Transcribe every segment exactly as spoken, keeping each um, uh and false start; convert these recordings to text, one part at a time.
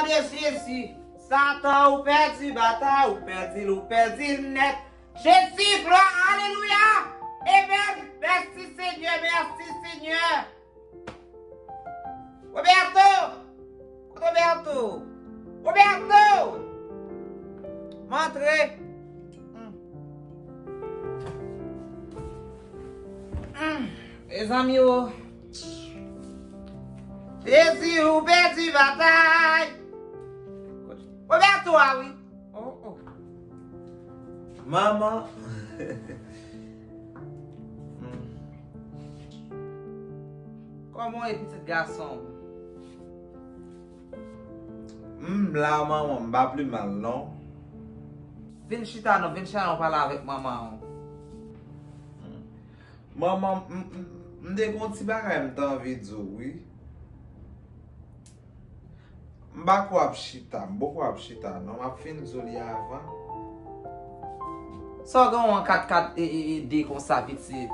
de Jezi. Satan, ou pèdi batay, ou pèdi l, ou pèdi l nèt. Jezi, glwa, alelouya. Amen. Mèsi, Senyè, mèsi, Senyè. Roberto! Kote Roberto? Roberto! M antre. Hmm. Hmm. Mezanmi o. Jezi, ou pèdi batay. Roberto a wi. Oh, oh. Manman. Hmm. Kòman w ye, pitit gason m? M la, manman, m pa pli mal, non. Vin chita non, vin chita non, pale avèk manman w. Manman, m, m, m te gen yon ti bagay m te anvi di w, wi. M pa kwè w ap chita, m poko ap chita, non, m ap fin di w li avan. Sa w gen yon kat kat e, e, e de konsa, pitit?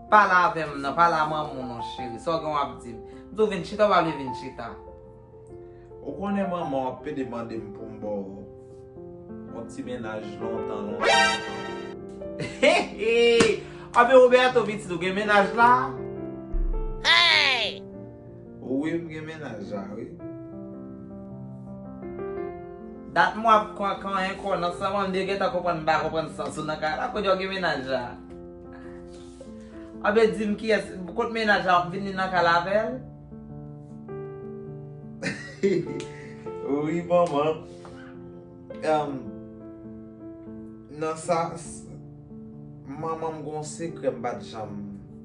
Pale avè m non, pale a manman w non, cheri. Sa w gen w ap di m? M di w vin chita, w pa vle vin chita. Ou konnen manman w ap pede mande m pou m ba w yon ti mennaj lontan, lontan, lontan. Anben, Roberto, pitit, ou gen mennaj la? Hey! Wi, m gen mennaj la, wi. Dat mwen ap kanyen kò nan san mwen, m te gentan konprann, m pa konprann sans ou nan kay la, kounye a w gen mennaj la. Anben, di m kiyès, kot mennaj la, w ap vini nan kay la avè l? Wi, manman. Em, nan sa, s-, manman, m gen yon sekrè m pa t janm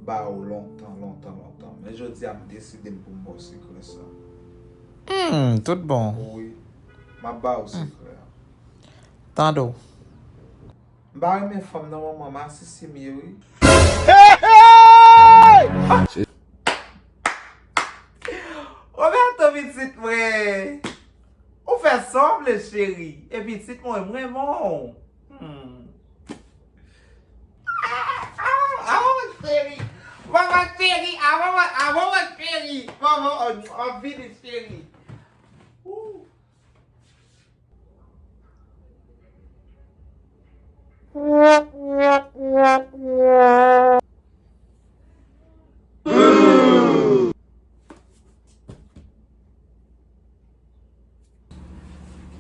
ba w lontan, lontan, lontan. Men jodi a, m deside m pou m ba w sekrè sa. Hmm, tout bon. Wi, m ap ba w sekrè a. Tande w. M pa renmen fanm nan, manman, masisi m ye wi. Hey! Roberto, pitit mwen. Ou fè sa w vle, cheri. E pitit mwen, m renmen w. Hmm. Ah, ah, ah, manman cheri. Manman cheri, ah, manman, ah, manman cheri. Manman, oh, oh, vini, cheri. Ooh.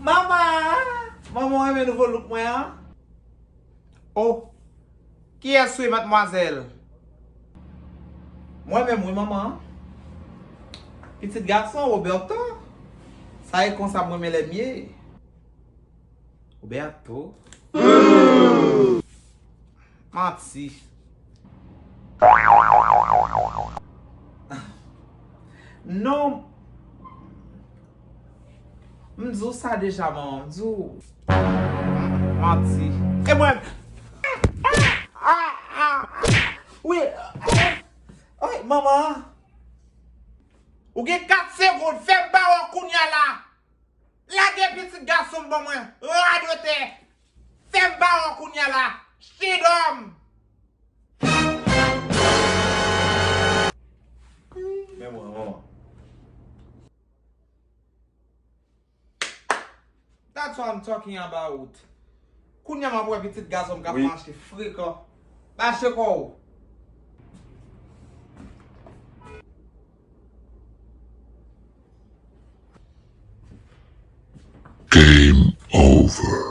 Manman! Manman, w renmen nouvo look mwen an? Oh! Kiyès ou ye, madmwazèl? Mwen menm wi, manman. Pitit gason, Roberto. Sa e konsa m renmen lè m ye. Roberto. Manti. Non. M di w sa deja, manman, m di w. Manti. E mwen. Ah, ah, ah. Wi. Ay, manman. Ou gen kat segonn, fè m ba w kounye a la. Lage pitit gason m ban mwen. Radotè. Fè m ba w kounye a la. Chidòm. Men mwen, manman. That's what I'm talking about. Kounye a m ap wè pitit gason m k ap mache frekan. Mache kò w. Game over.